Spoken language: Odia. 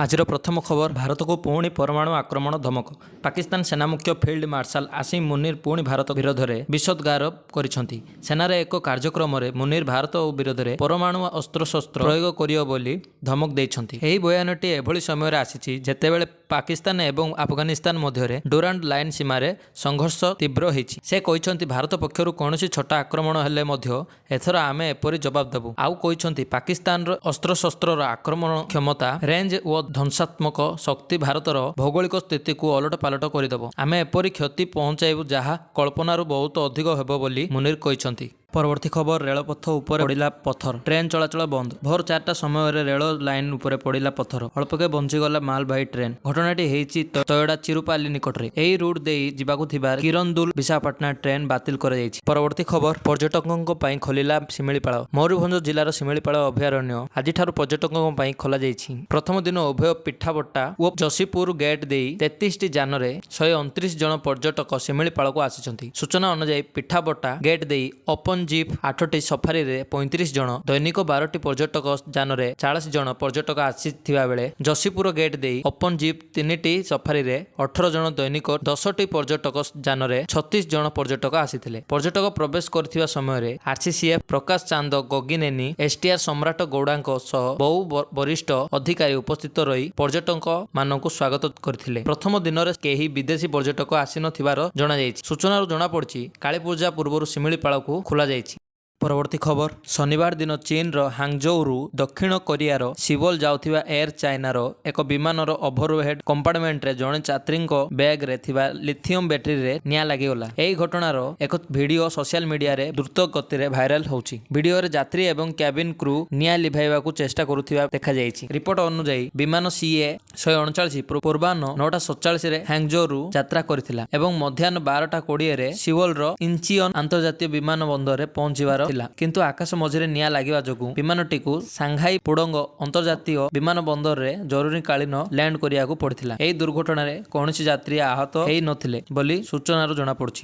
ଆଜିର ପ୍ରଥମ ଖବର, ଭାରତକୁ ପୁଣି ପରମାଣୁ ଆକ୍ରମଣ ଧମକ। ପାକିସ୍ତାନ ସେନା ମୁଖ୍ୟ ଫିଲ୍ଡ ମାର୍ଶାଲ ଆସିମ ମୁନିର ପୁଣି ଭାରତ ବିରୋଧରେ ବିଷୋଦଗାର କରିଛନ୍ତି। ସେନାର ଏକ କାର୍ଯ୍ୟକ୍ରମରେ ମୁନିର ଭାରତ ବିରୋଧରେ ପରମାଣୁ ଅସ୍ତ୍ରଶସ୍ତ୍ର ପ୍ରୟୋଗ କରିବ ବୋଲି ଧମକ ଦେଇଛନ୍ତି। ଏହି ବୟାନଟି ଏଭଳି ସମୟରେ ଆସିଛି, ଯେତେବେଳେ ପାକିସ୍ତାନ ଏବଂ ଆଫଗାନିସ୍ତାନ ମଧ୍ୟରେ ଡୁରାଣ୍ଡ ଲାଇନ୍ ସୀମାରେ ସଂଘର୍ଷ ତୀବ୍ର ହୋଇଛି। ସେ କହିଛନ୍ତି, ଭାରତ ପକ୍ଷରୁ କୌଣସି ଛୋଟ ଆକ୍ରମଣ ହେଲେ ମଧ୍ୟ ଏଥର ଆମେ ଏପରି ଜବାବ ଦେବୁ। ଆଉ କହିଛନ୍ତି, ପାକିସ୍ତାନର ଅସ୍ତ୍ରଶସ୍ତ୍ରର ଆକ୍ରମଣ କ୍ଷମତା, ରେଞ୍ଜ ଓ ଧ୍ୱଂସାତ୍ମକ ଶକ୍ତି ଭାରତର ଭୌଗୋଳିକ ସ୍ଥିତିକୁ ଓଲଟ ପାଲଟ କରିଦେବ। ଆମେ ଏପରି କ୍ଷତି ପହଞ୍ଚାଇବୁ, ଯାହା କଳ୍ପନାରୁ ବହୁତ ଅଧିକ ହେବ ବୋଲି ମୁନିର କହିଛନ୍ତି। ପରବର୍ତ୍ତୀ ଖବର, ରେଳପଥ ଉପରେ ପଡ଼ିଲା ପଥର, ଟ୍ରେନ୍ ଚଳାଚଳ ବନ୍ଦ। ଭୋର 4ଟା ସମୟରେ ରେଳ ଲାଇନ ଉପରେ ପଡ଼ିଲା ପଥର। ଅଳ୍ପକେ ବଞ୍ଚିଗଲା ମାଲବାହୀ ଟ୍ରେନ୍। ଘଟଣାଟି ହେଇଛି ତୟଡା ଚିରୁପାଲି ନିକଟରେ। ଏହି ରୁଟ୍ ଦେଇ ଯିବାକୁ ଥିବା କିରନ୍ଦୁଲ ବିଶାଖାପାଟଣା ଟ୍ରେନ୍ ବାତିଲ କରାଯାଇଛି। ପରବର୍ତ୍ତୀ ଖବର, ପର୍ଯ୍ୟଟକଙ୍କ ପାଇଁ ଖୋଲିଲା ଶିମିଳିପାଳ। ମୟୂରଭଞ୍ଜ ଜିଲ୍ଲାର ଶିମିଳିପାଳ ଅଭୟାରଣ୍ୟ ଆଜିଠାରୁ ପର୍ଯ୍ୟଟକଙ୍କ ପାଇଁ ଖୋଲାଯାଇଛି। ପ୍ରଥମ ଦିନ ଉଭୟ ପିଠାବଟା ଓ ଯଶୀପୁର ଗେଟ୍ ଦେଇ 33ଟି ଯାନରେ 129 ଜଣ ପର୍ଯ୍ୟଟକ ଶିମିଳିପାଳକୁ ଆସିଛନ୍ତି। ସୂଚନା ଅନୁଯାୟୀ, ପିଠାବଟା ଗେଟ୍ ଦେଇ ଓପନ ଜିପ୍ ଆଠଟି ସଫାରିରେ 35 ଜଣ, ଦୈନିକ 12ଟି ପର୍ଯ୍ୟଟକ ଯାନରେ 40 ଜଣ ପର୍ଯ୍ୟଟକ ଆସିଥିବା ବେଳେ ଯଶୀପୁର ଗେଟ୍ ଦେଇ ଓପନ ଜିପ୍ ତିନିଟି ସଫାରିରେ 18 ଜଣ, ଦୈନିକ 10ଟି ପର୍ଯ୍ୟଟକ ଯାନରେ 36 ଜଣ ପର୍ଯ୍ୟଟକ ଆସିଥିଲେ। ପର୍ଯ୍ୟଟକ ପ୍ରବେଶ କରିଥିବା ସମୟରେ ଆରସିସିଏଫ୍ ପ୍ରକାଶ ଚାନ୍ଦ ଗଗିନେନି, ଏସଟିଆର ସମ୍ରାଟ ଗୌଡ଼ାଙ୍କ ସହ ବହୁ ବରିଷ୍ଠ ଅଧିକାରୀ ଉପସ୍ଥିତ ରହି ପର୍ଯ୍ୟଟକ ମାନଙ୍କୁ ସ୍ୱାଗତ କରିଥିଲେ। ପ୍ରଥମ ଦିନରେ କେହି ବିଦେଶୀ ପର୍ଯ୍ୟଟକ ଆସିନଥିବାର ଜଣାଯାଇଛି। ସୂଚନାରୁ ଜଣାପଡ଼ିଛି, କାଳୀପୂଜା ପୂର୍ବରୁ ଶିମିଳିପାଳକୁ ଖୋଲାଯାଇଛି। ପରବର୍ତ୍ତୀ ଖବର, ଶନିବାର ଦିନ ଚୀନର ହାଙ୍ଗଜୌରୁ ଦକ୍ଷିଣ କୋରିଆର ସିଓଲ ଯାଉଥିବା ଏୟାର ଚାଇନାର ଏକ ବିମାନର ଓଭରହେଡ୍ କମ୍ପାର୍ଟମେଣ୍ଟରେ ଜଣେ ଯାତ୍ରୀଙ୍କ ବ୍ୟାଗରେ ଥିବା ଲିଥିୟମ ବ୍ୟାଟେରୀରେ ନିଆଁ ଲାଗିଗଲା। ଏହି ଘଟଣାର ଏକ ଭିଡିଓ ସୋସିଆଲ ମିଡିଆରେ ଦ୍ରୁତ ଗତିରେ ଭାଇରାଲ ହେଉଛି। ଭିଡିଓରେ ଯାତ୍ରୀ ଏବଂ କ୍ୟାବିନ କ୍ରୁ ନିଆଁ ଲିଭାଇବାକୁ ଚେଷ୍ଟା କରୁଥିବା ଦେଖାଯାଇଛି। ରିପୋର୍ଟ ଅନୁଯାୟୀ, ବିମାନ ସିଏ 139 ପୂର୍ବାହ୍ନ 9:47ରେ ହାଙ୍ଗଜୋରୁ ଯାତ୍ରା କରିଥିଲା ଏବଂ ମଧ୍ୟାହ୍ନ 12:20ରେ ସିଓଲର ଇଞ୍ଚିଅନ୍ ଆନ୍ତର୍ଜାତୀୟ ବିମାନ ବନ୍ଦରରେ ପହଞ୍ଚିବାର ଥିଲା। କିନ୍ତୁ ଆକାଶ ମଝିରେ ନିଆଁ ଲାଗିବା ଯୋଗୁଁ ବିମାନଟିକୁ ସାଂଘାଇ ପୁଡୋଙ୍ଗ ଅନ୍ତର୍ଜାତୀୟ ବିମାନ ବନ୍ଦରରେ ଜରୁରୀକାଳୀନ ଲ୍ୟାଣ୍ଡ କରିବାକୁ ପଡ଼ିଥିଲା। ଏହି ଦୁର୍ଘଟଣାରେ କୌଣସି ଯାତ୍ରୀ ଆହତ ହେଇନଥିଲେ ବୋଲି ସୂଚନାରୁ ଜଣାପଡ଼ିଛି।